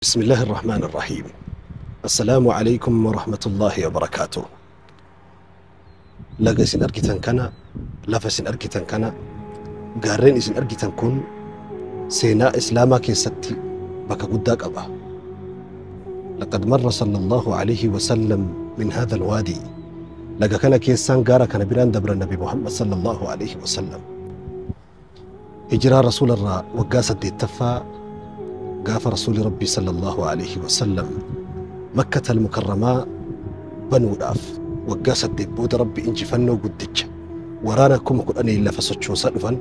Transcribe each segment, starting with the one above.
بسم الله الرحمن الرحيم. السلام عليكم ورحمة الله وبركاته. Laga isin argitan kana, lafa isin argitan kana, gaarreen isin argitan kun seenaa Islaamaa keessatti bakka guddaa qaba. لقد مر صلى الله عليه وسلم من هذا الوادي. Laga kana keessaan gaara kana biraan dabra Nabi Muhammad صلى الله عليه وسلم. Hijiraa Rasuula irraa waggaa 8ffaa gaafa Rasuuli Rabbii صلى الله عليه وسلم Makkata al-Mukarramaa banuudhaaf waggaa 8 booda Rabbi injifannoo guddicha waraana 10,000 lafa sochoosaa dhufan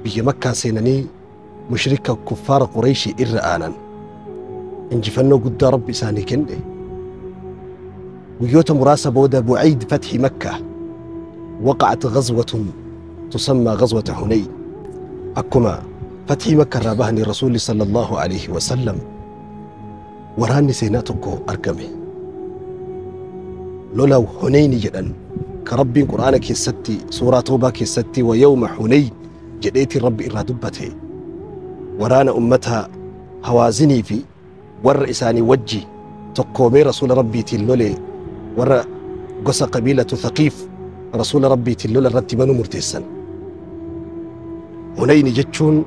biyya Makkaa seenanii mushrika kuffaara Qureeshii irra aanan injifannoo guddaa Rabbi isaanii kenne. Guyyoota muraasa booda bu'ayd fathi Makkaa وقعت غزوة تسمى غزوة حنين. Akkuma fathii Makka irraa bahanii Rasuulli صلى الله عليه وسلم waraanni seenaa tokko argame. Lola Hunayni jedhan ka Rabbiin Qur'aana keessatti suuraa Toobaa keessatti ويوم حنين jedheetiin Rabbi irraa dubbate. Waraana ummata Hawaazinii fi warra isaanii wajji tokkoomee Rasuula Rabbiitiin lole, warra gosa qabiilatu Thaqiif Rasuula Rabbiitiin lola irratti banuu murteessan. Hunayni jechuun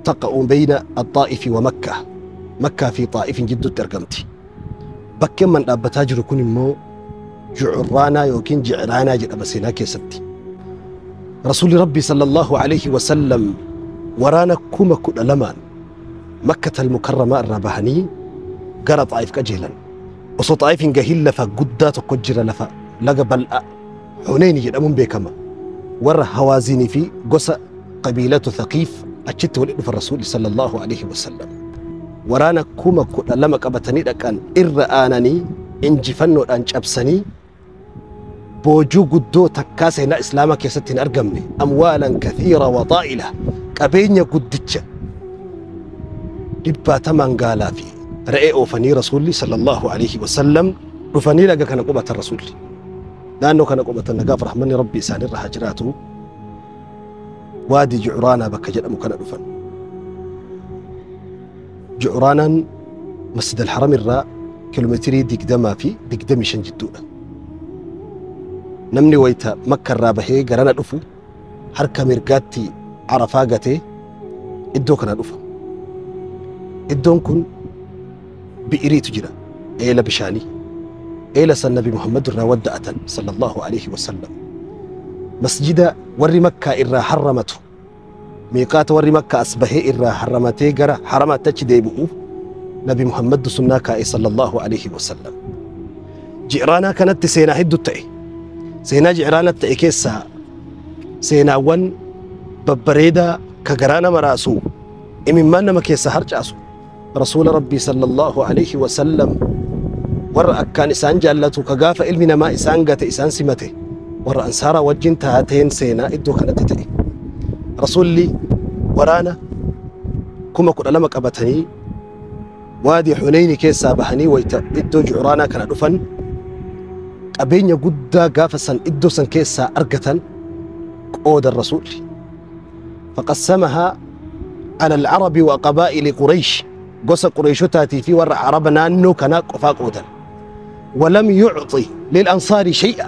تقع بين الطائف ومكة، مكة في طائف جدو ترقمتي. Bakkeen man dhaabbataa jiru kun immoo Jucuraanaa yookiin Jicraanaa jedhama seenaa keessatti. Rasuulli Rabbii صلى الله عليه وسلم waraana 12,000 Makkata al-Mukarramaa irraa bahanii gara Xaa'if qajeelan. Osoo Xaa'if hin gahin lafa guddaa tokko jira, lafa laga bal'aa Hunayni jedhamuun beekama. Warra Hawaazinii fi gosa qabiilatu Thaqiif achitti walitti dhufan Rasuulli صلى الله عليه وسلم. Waraana 12,000 qabatanii dhaqan, irra aananii injifannoodhaan cabsanii boojuu guddoo takkaa seenaa Islaamaa keessatti hin argamne, أموالا كثيرة وطائلة, qabeenya guddicha dhibbaatamaan gaalaa fi re'ee oofanii Rasuulli صلى الله عليه وسلم dhufanii laga kana qubatan. Rasuulli naannoo kana qubatan, nagaaf rahmanni Rabbi isaanirra haa jiraatu. Waadii Jucuraanaa bakka jedhamu kana dhufan. Jucuraanaan Masjid al-Haram irraa kiiloomeetirii 20 fi 25 jidduudha. Namni wayita Makka irraa bahee garana dhufu harka mirgaatti Arafaa gatee iddoo kana dhufa. Iddoon kun bi'iriitu jira, eela bishaanii. Eela san Nabi Muhammad irraa wadda'atan صلى الله عليه وسلم. Masjida warri Makkaa irraa harramatu, miiqaata warri Makkaa as bahee irraa harramatee gara haramaatti achi deebi'u Nabi Muhammad sunnaa kaa'e صلى الله عليه وسلم. Ji'raanaa kanatti seenaa hedduu ta'e. Seenaa Ji'raanaa ta'e keessaa seenaawwan babbareedaa ka garaa nama raasu, imimmaan nama keessa harcaasu, Rasuula Rabbii صلى الله عليه وسلم warra akkaan isaan jaallatu, ka gaafa ilmi namaa isaan gate isaan simate, warra Ansaaraa wajjin taateen seenaa iddoo kanatti ta'e. Rasuulli waraana 12,000 qabatanii waadii Hunayni keessaa bahanii wayita iddoo Jucuraanaa kana dhufan qabeenya guddaa gaafa san iddoo san keessaa argatan qoodan Rasuulli. فقسمها على العرب وقبائل قريش, gosa Qureeshotaatii fi warra Araba naannoo kanaa qofaa qoodan. ولم يعطي للأنصار شيئا,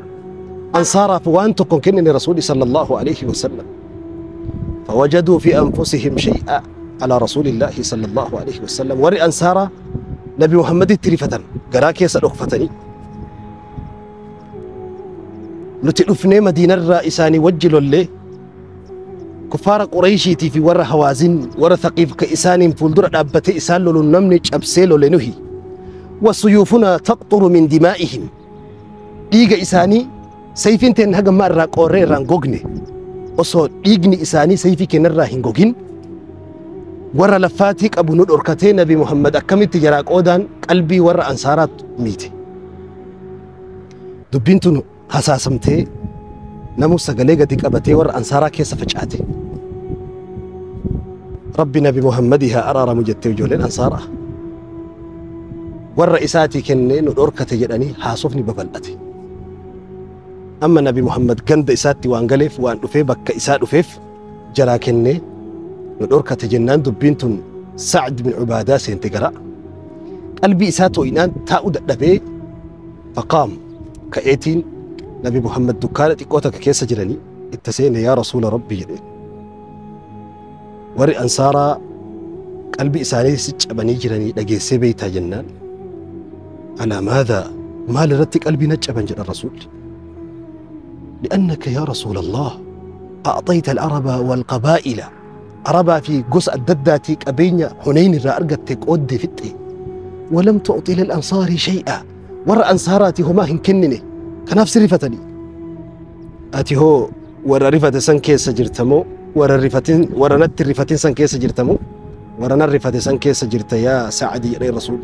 أنصارا waan tokko kennine Rasuulli صلى الله عليه وسلم. فوجدوا في أنفسهم شيئا على رسول الله صلى الله عليه وسلم. Warri Ansaara Nabi Muhammaditti rifatan, garaa keessa dhokfatanii, nuti dhufnee Madiinarraa isaanii wajji lollee kuffaara Qureeshiitii fi warra Hawaazin, warra Thaqiif ka isaaniin fuuldura dhaabbatee isaan loluun namni cabsee lole nuhi. وسيوفنا تقطر من دمائهم, dhiiga isaanii sayfiin teen hagammaa irraa qoorree irraa hin gogne, osoo dhiigni isaanii sayfii keenyarraa hin gogin warra laffaatii qabu nu dhorkatee Nabi Muhammad akkamitti jaraa qoodaan qalbii warra Ansaaraat miite. Dubbiin tun hasaasamtee namu sagalee gadi qabatee warra Ansaaraa keessa facaate. Rabbi Nabi Muhammadii haa araaramu jettee ijoolleen Ansaaraa. Warra isaatii kennee nu dhorkate jedhanii haasofni babal'ate. Amma Nabi Muhammad ganda isaatti waan galeef, waan dhufee bakka isaa dhufeef jaraa kennee nu dhorkate jennaan dubbiin tun Sacd bin Cubaadaa seente gara qalbii isaa too'inaan taa'uu dadhabee faqaam ka'eetiin Nabi Muhammad dukkaana xiqqoo takka keessa jiranii itti seene yaa rasuula rabbii jedheen. Warri ansaaraa qalbii isaanii si cabanii jiranii dhageessee beeytaa jennaan alaa maadhaa maal irratti qalbii na caban jedha rasuulli. لأنك يا رسول الله أعطيت العرب والقبائل عربا في قص الدداتي قبينيا حنين الرأرقت قد فتي ولم تعطي للأنصار شيئا ور أنصاراتي هما هنكنني كنفس رفتني أتي هو ور رفت سن كيس جرتمو ور رفتين ور نت رفتين سن كيس جرتمو ور نرفت سن كيس جرت يا سعدي يا رسول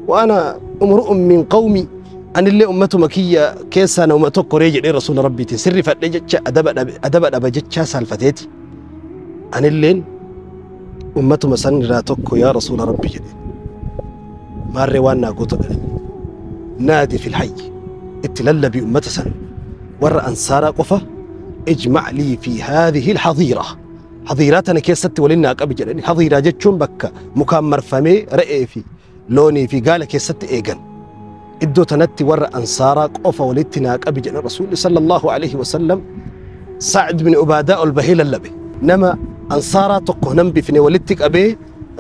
وأنا امرؤ من قومي أن اللي أمته مكية كيسا نومته قريج إلى رسول ربي تسر فتجتش أدب أدب جتش سالفتيتي أن اللي أمته مسن راتك يا رسول ربي جدي ما روانا قطع نادي في الحي اتلل بأمته سن ور أنصار قفة اجمع لي في هذه الحظيرة حظيراتنا كيست ولنا أقبل جدي حظيرة جتشون بكة مكان مرفمي رأي في لوني في قال كيست إيجن iddoo tanatti warra ansaaraa qofa walitti naa qabi jedhan rasuulli sallallahu alaihi wasallam. Sacd bin Ubaadaa ol bahee lallabe nama ansaaraa tokko nan bifne walitti qabee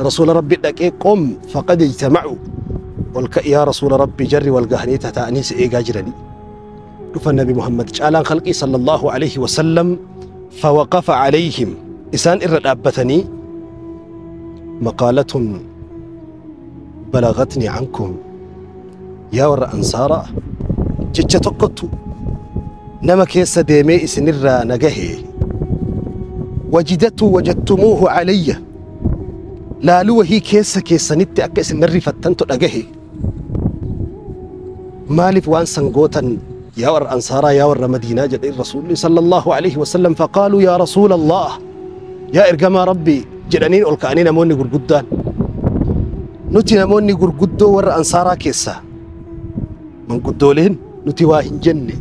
rasuula rabbi dhaqee qom faqad ijtamacuu ol ka'i yaa rasuula rabbi jarri wal gahanii tataa'anii si eegaa jiranii dhufa nabi Muhammad caalaan khalqii sallallahu alaihi wasallam fawaqafa alayhim isaan irra dhaabbatanii maqaalatun balagatni cankum yaa warra ansaaraa jecha tokkottu nama keessa deemee isinirraa nagahe wajidatu wajadtumuuhu calayya laaluu wahii keessa keessanitti akka isin narrifattantu dhagahe maaliif waan san gootan yaa warra ansaaraa yaa warra madiinaa jedheen rasuulli sallallahu alaihi wasallam. Faqaaluu yaa rasuula allah yaa ergamaa rabbii jedhaniin ol ka'anii namoonni gurguddaan nuti namoonni gurguddoo warra ansaaraa keessaa manguddooleen nuti waa hin jenne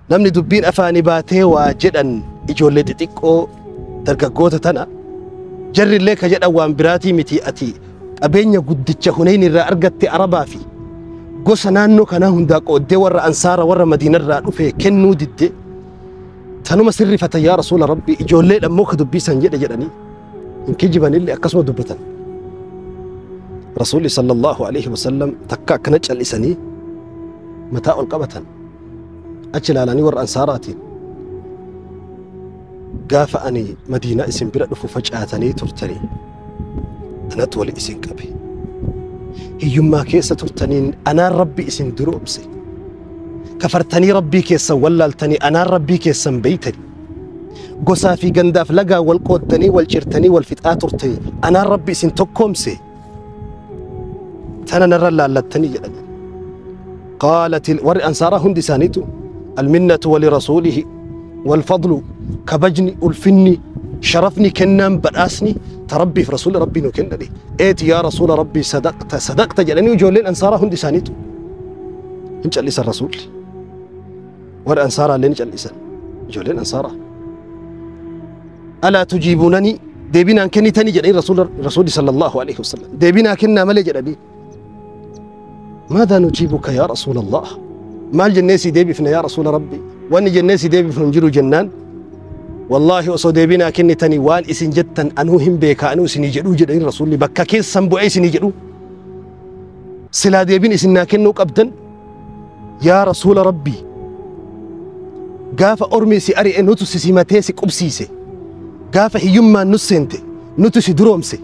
namni dubbiin afaanii baatee waa jedhan ijoollee xixiqqoo dargaggoota tana jarrillee ka jedhan waan biraatii miti ati qabeenya guddicha Hunayn irraa argatte Arabaa fi gosa naannoo kanaa hundaa qooddee warra ansaara warra madiinarraa dhufe kennuu didde tanuma sirrifata yaa rasuula rabbii ijoolleedha immoo ka dubbisan jedhe jedhanii hin kijibanillee akkasuma dubbatan. Rasuulli sallallahu alaihi wasallam takka akkana cal'isanii mataa ol qabatan achi ilaalanii warra ansaaraatiin gaafa ani madiinaa isin bira dhufu facaatanii turtanii anatu wali isin qabe hiyyummaa keessa turtaniin anaan rabbi isin duroomse kafartanii rabbii keessan wallaaltanii anaan rabbii keessan beeytanii gosaa fi gandaaf lagaa wal qooddanii wal cirtanii wal fixaa turtanii anaan rabbi isin tokkoomse tana narra laallattanii jedhan. قالت warri ansaaraa hundi isaaniitu المنة ولرسوله والفضل كبجني ألفني شرفني كنان بدأسني تربي في رسول ربي نكنني ايت يا رسول ربي صدقت صدقت جلني وجولين أنصارا هندي سانيتو إنش اللي الرسول والأنصارا اللي نجل إسان جولين أنصارا ألا تجيبونني ديبنا كني تاني جلني رسول صلى الله عليه وسلم ديبنا كنا ملي جلني ماذا نجيبك يا رسول الله ما الجناسي ديبي فينا يا رسول ربي وان جناسي ديبي في نجيرو جنان والله أصو ديبنا كني تاني وان إسن جتن أنو هم بيكا أنو سني جدو جدين رسول لي بكا كيس سنبو أي سني جدو سلا ديبين إسن كنو قبدن يا رسول ربي قاف أرمي سي أري إن نتو سيماتي سي قبسيسي قاف هيما نسنتي نتو سي درومسي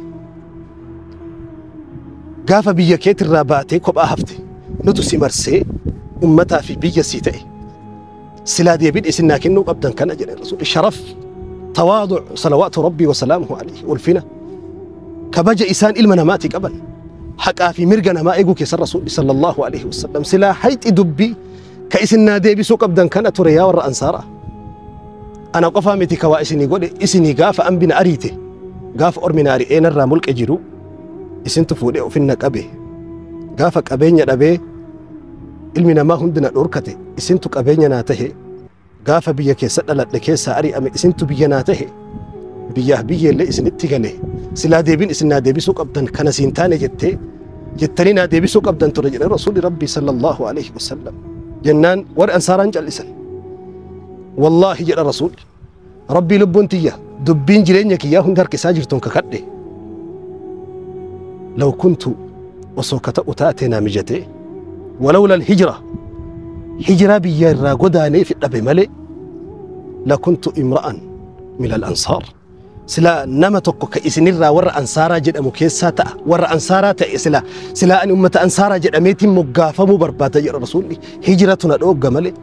قاف بيكيت الراباتي كوب أهفتي نتو سي مرسي أمتها في بيا سيتي سلا ديبين إسنا كنو قبدن كان أجل الرسول الشرف تواضع صلوات ربي وسلامه عليه والفنا كبجا إسان إلمنا ماتي قبل حقا في مرقنا ما إيقو كيس الرسول صلى الله عليه وسلم سلا حيت إدبي كإسنا ديبي سو قبدن كان تريا ورا أنصارا أنا قفا متي كوا إسني قولي إسني قاف أم بنا أريتي قاف أرمنا أريئين الراملك أجرو إسن تفولي أفنك أبي قافك أبين يا ilmi namaa hundi na dhorkate isintu qabeenya naa tahe gaafa biyya keessa dhaladhe keessa ari'ame isintu biyya naa tahe biyyaaf biyyeellee isinitti gale Silaa deebiin isin naa deebisuu qabdan kana siin taane jettee jettanii naa deebisuu qabdan ture jedhe Rasuulli Rabbii sallallahu alaihi wasallam. Jennaan warri ansaaraan callisan. Wallaahi jedha Rasuulli Rabbii lubbuun tiyya dubbiin jireenya kiyyaa hunda harka isaa jirtuun kakadhe. Law kuntu osoo ka ta'u taate naa mijatee walawla alhijra hijiraa biyya irraa godaanee fidhabe malee lakuntu imra'an min al-ansaar. Silaa nama tokko ka isinirraa warra ansaaraa jedhamu keessaa ta'a warra ansaaraa ta'e silaa silaa ani ummata ansaaraa jedhameetiin moggaafamuu barbaada jedha Rasuulli hijiratu na dhoogga malee.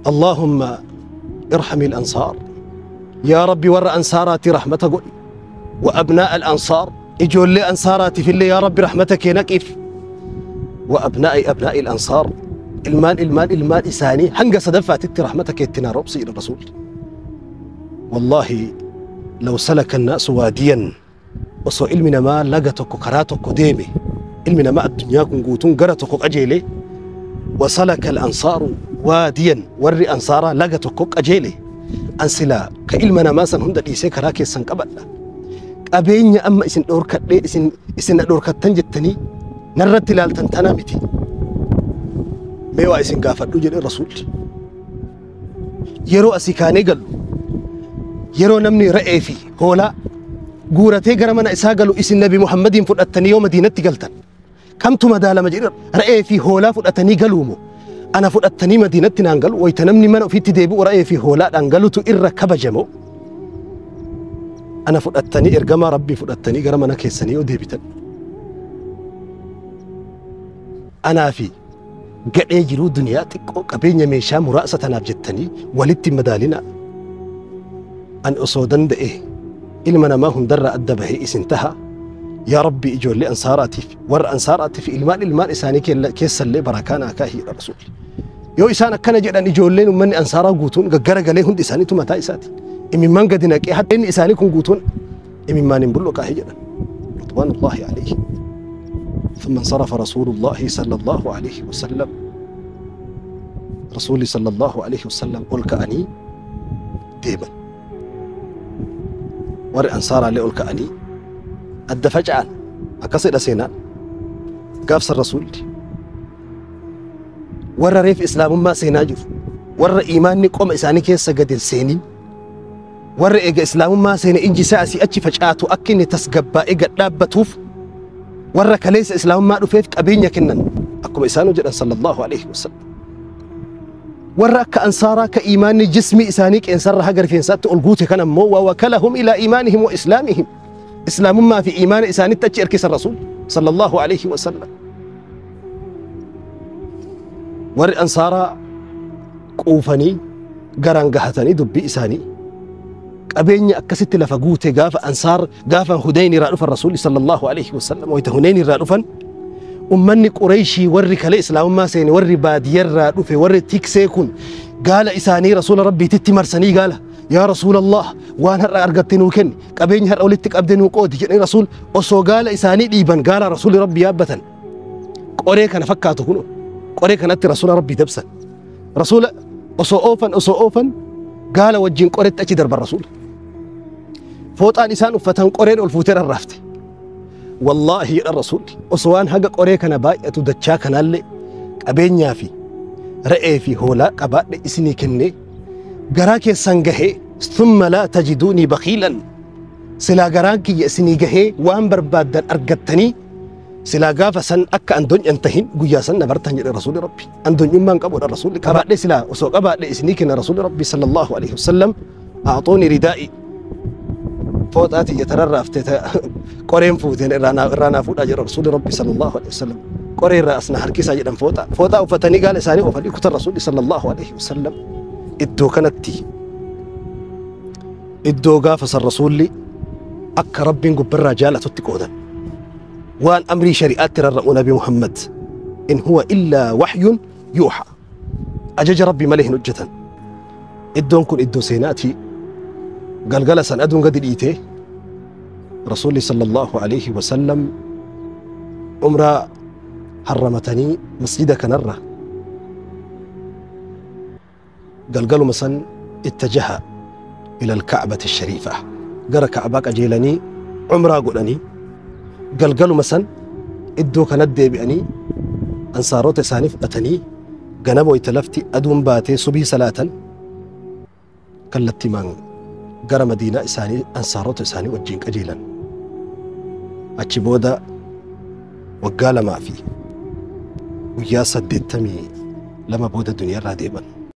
Allahumma irhami al-ansaar yaa Rabbi warra ansaaraati rahmata godhi wa abnaa al-ansaar ijoollee ansaaraatiif illee yaa Rabbi rahmata kee naqiif wa abnaa'i abnaa'i al-ansaar ilmaan ilmaan ilmaan isaanii hanga sadaffaatitti rahmata keetti naa roobsi jedha Rasuulli. والله لو سلك الناس واديا وصو علمنا ما لقتك كراتك ديمي علمنا ما الدنيا كنقوتون قرتك أجيلي وسلك الأنصار واديا وري أنصارا لقتك أجيلي أنسلا كعلمنا ما سنهند إيسي كراكي سنقبل أبين أما إسن دوركت لي إسن دوركت تنجتني نرت لالتنتنا متي ميوا إسن قافت لجل الرسول يرو أسيكاني قالوا yeroo namni re'ee fi hoolaa guuratee gara mana isaa galu isin Nabi Muhammadiin fudhattanii yoo Madiinatti galtan kamtu madaalama jedhe re'ee fi hoolaa fudhatanii galuumo ana fudhattanii Madiinatti naan galu wayita namni mana ofiitti deebi'u re'ee fi hoolaadhaan galutu irra kabajamo ana fudhattanii ergamaa Rabbii fudhattanii gara mana keessanii yoo deebitan anaa fi gadhee jiruu duniyaa xiqqoo qabeenya meeshaa muraasa tanaaf jettanii walitti madaalinaa. أن أصودن دئه إلما ما هم در أدبه إسنتها يا ربي إجول لأنصاراتي ور أنصاراتي في إلمان إلمان إساني كيس اللي بركانا كاهي الرسول يو إسانا كان جدا إجول لين ومن أنصارا قوتون قرق ليهن إساني تما تايساتي إمي من قدنا كي حتى إن إساني كن قوتون إمي ما نبلو كاهي جدا رضوان الله عليه. ثم انصرف رسول الله صلى الله عليه وسلم رسولي صلى الله عليه وسلم قل كأني ديما warri ansaaraallee ol ka'anii adda faca'an akkasidha seenaan gaafsan Rasuulli warra reef islaamummaa seenaa jiru warra iimaanni qoma isaanii keessa gadi hin seenin warra eega islaamummaa seene inji isaa asii achi facaatu akka inni tasgabbaa'ee gad dhaabbatuuf warra kaleessa islaamummaa dhufeef qabeenya kennan akkuma isaanuu jedhan sallallahu alaihi wasallam. Warra akka ansaaraa ka iimaanni jismi isaanii qeensarra haga rifeensaatti ol guute kan ammoo wa wakalahum ilaa iimaanihim wa islaamihim islaamummaa fi iimaana isaanitti achi erkisan Rasuul sallallahu alaihi wasallam. Warri ansaaraa quufanii garaan gahatanii dubbii isaanii qabeenya akkasitti lafa guute gaafa ansaar gaafa Hunayn irraa dhufan Rasuulli sallallahu alaihi wasallam wayita Hunayn irraa dhufan ummanni Qurayshii warri kalee islaamummaa seene warri baadiyyarraa dhufe warri tiksee kun gaala isaanii Rasuula Rabbiititti marsanii gaala yaa Rasuulallah waan har'a argatte nuu kenni qabeenya har'a walitti qabde nuu qoodi jedhanii Rasuul osoo gaala isaanii dhiiban gaala Rasuulli Rabbi yaabbatan qoree kana fakkaatu kun qoree kanatti Rasuula Rabbii dabsan Rasuula osoo oofan gaala wajjin qoreetti achi darban Rasuula fooxaan isaan uffatan qoreen ol fuutee rarraafte. والله يا الرسول أسوان هجا قرية كان بايت ودتشا كان اللي قبينيا في رأي في هولا قبائل إسني كني جراك سنجه ثم لا تجدوني بخيلا سلا جراك يسني جه وان برباد أرجتني سلا جاف سن أك أندون ينتهين جياسن نبرتهن الرسول ربي أندون يمان قبول الرسول قبائل سلا أسوق قبائل إسني كن رسول ربي صلى الله عليه وسلم أعطوني ردائي فوتاتي يتررف قرين فوتين رانا فوت أجر رسول ربي صلى الله عليه وسلم قرين رأسنا هركيسا جدا فوتا فوتا وفتني قال إساني وفلي كتر رسول صلى الله عليه وسلم إدو كانت إدو قافص الرسول لي أك ربي قبر رجالة تتكودا وان أمري شريعات ترى نبي محمد إن هو إلا وحي يوحى أجج ربي مليه نجة إدو كن إدو سيناتي قال قال سن أدون قد إيتي رسولي صلى الله عليه وسلم عمرة حرمتني مسجدك نرى قال قالوا مثلا اتجه إلى الكعبة الشريفة. Gara Ka'abaa qajeelanii umraa godhanii galgaluma san iddoo kanatti deebi'anii ansaarota isaanii fudhatanii ganama wayita lafti aduun baatee subii salaatan kallattiimaan gara Madiinaa isaanii ansaarota isaanii wajjin qajeelan. Achi booda waggaa 2 fi guyyaa 82 booda duniyaarraa deeman.